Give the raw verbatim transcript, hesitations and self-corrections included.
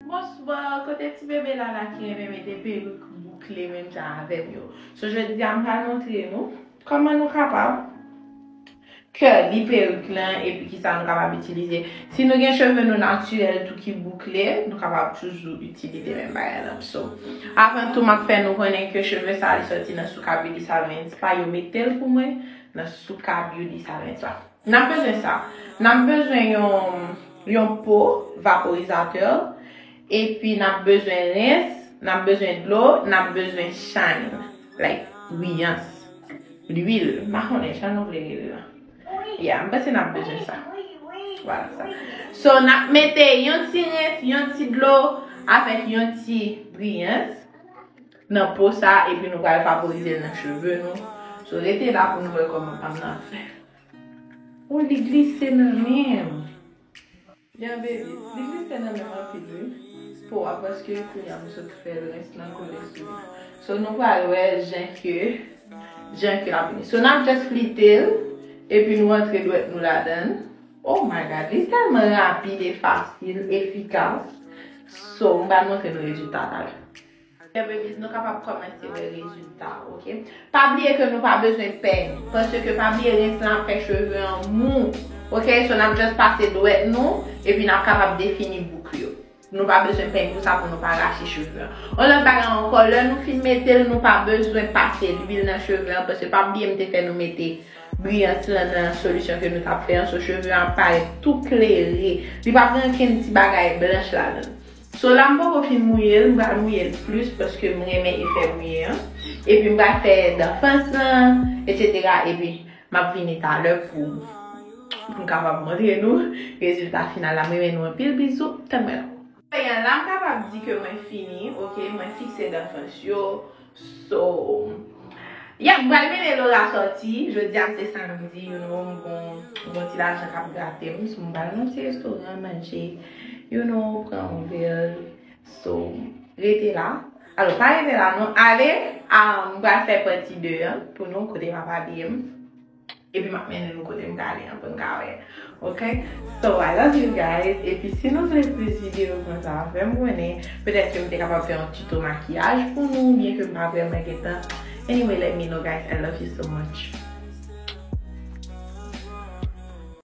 Bonswa, kote ti bebe la la ki renmen mete perik boukle menm jan avè m yo? So, jodi a m pral montre nou kòman nou kapab curly perik lan epi kisa nou kapab itilize. Si nou gen cheve nou natirèl tou ki boukle, nou kapab toujou itilize menm bagay lan. So, avan tou, m ap fè nou konnen ke cheve sa a, li sòti nan Souka Beauty Salon Spa, yo mete l pou mwen nan Souka Beauty Salon Spa. N ap bezwen sa. N ap bezwen yon, yon po vaporizatè, epi n ap bezwen rens, n ap bezwen dlo, n ap bezwen shine, like, briyans, lwil, m pa konnen jan nou vle rele l. Yeah, m panse n ap bezwen sa. Vwala sa. So, n ap mete yon ti rens, yon ti dlo, avèk yon ti briyans nan po sa, epi nou pral vaporize l nan cheve nou. So, rete la pou nou wè kòman pa m nan ap fè. Oh, li glise nan men m. Yeah, baby, li glise nan men m anpil, wi. Po a, paske kounye a m sot fè l, rens lan kole sou li. So, nou pral wè jan ke, jan ke l ap vini. So, n ap just flite l, epi nou rantre dwèt nou ladan l. Oh my God, li tèlman rapid e fasil, efikas. So, m pral montre nou rezilta talè. Yeah, babies, nou kapab kòmanse wè rezilta, oke? Pa bliye ke nou pa bezwen peny, paske pa bliye rens lan ap fè cheve an mou, oke? So, n ap just pase dwèt nou, epi n ap kapab defini bouk yo. Nou pa bezwen peny pou sa, pou nou pa rache cheve an. Yon lòt bagay ankò, lè nou fin mete l, nou pa bezwen pase lwil nan cheve an, paske pa bliye m te fè nou mete briyans lan nan solisyon ke nou t ap fè an, so cheve an ap parèt tou klere. Li p ap gen okenn ti bagay blanch ladan l. So la m poko fin mouye l, m pral mouye l plis paske m renmen efè mouye an. Epi m pral fè danfans lan, etsetera. Epi m ap vini talè pou, pou m kapab montre nou rezilta final la. M renmen nou anpil, bizou, tann mwen la. Kounye a la m kapab di ke mwen fini, oke, mwen fikse danfans yo. So, yeah, m pral mennen Laura sòti. Jodi a se samdi, you know, m gon, m gon ti lajan k ap grate m. So, m pral nan ti restoran manje, you know, pran yon vè. So, rete la. Alò, pa rete la non. Ale, ah, m pral fè pati de an pou nou, kote m ap abiye m. Epi m ap mennen nou kote m prale an pou n ka wè. Ok? So, I love you guys. Epi si nou vle plis videyo konsa, fè m konnen. Petèt ke m te kapab fè yon tuto makiyaj pou nou, byen ke m pa vrèman gen tan. Anyway, let me know, guys. I love you so much.